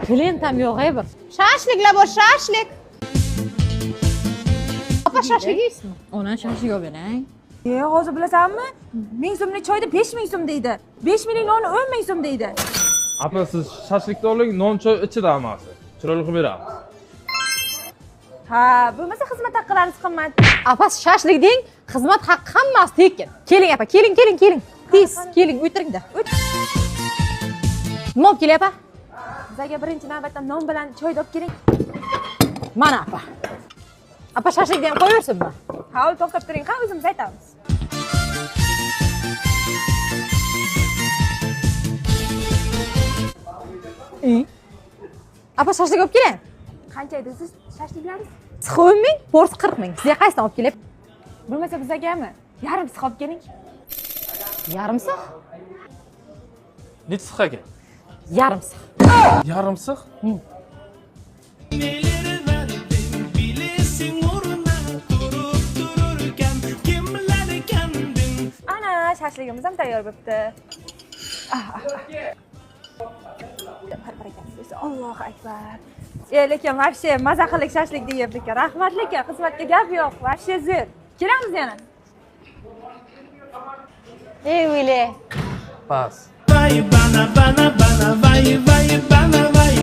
Klient ham yo'q, ey bir. Shashliklar bor, shashlik. Opa, shashlik yeysizmi? Ona, shashlik olib bering. E, hozir bilasanmi? 1000 so'mlik choyda 5000 so'm deydi. 5000lik nonni 10 000 so'm deydi. Apa, siz shashlikni oling, non choy ichida hammasi. Chiroyli qilib beramiz. Ha, bo'lmasa xizmat haqqilaringiz qimmat. Apa, shashlik deng, xizmat haqqi hammasi tekin. Keling apa, keling, keling, keling. Tez, keling, o'tiringda. Nima olib kelay apa? Bizga birinchi navbatda non bilan choyni olib keling. Mana apa. Apa, shashlikni ham qo'yaversinmi? Ha, to'xtab turing, ha, o'zimiz aytamiz. Apa, shashlik olib kelay. Qancha edi siz shashliklaringiz? Six 10 ming, porsi 40 ming. Sizga qaysidan olib kelay? Bo'lmasa bizagami? Yarim six olib keling. Yarim six? Nechi six ekan? Yarim six. Yarim six? Neler verdim bilesin uğruna durup dururken kimler kendim. Ana, shashligimiz ham tayyor bo'pti. Ah, ah, ah. Barakasi, Allohu akbar. E, lekin вообще maza qildik shashlikni yeb lekin. Rahmat lekin xizmatga gap yo'q. Вообще zo'r. Kelamiz yana. Ey o'yle. Bas. Vay bana bana bana vay vay bana vay.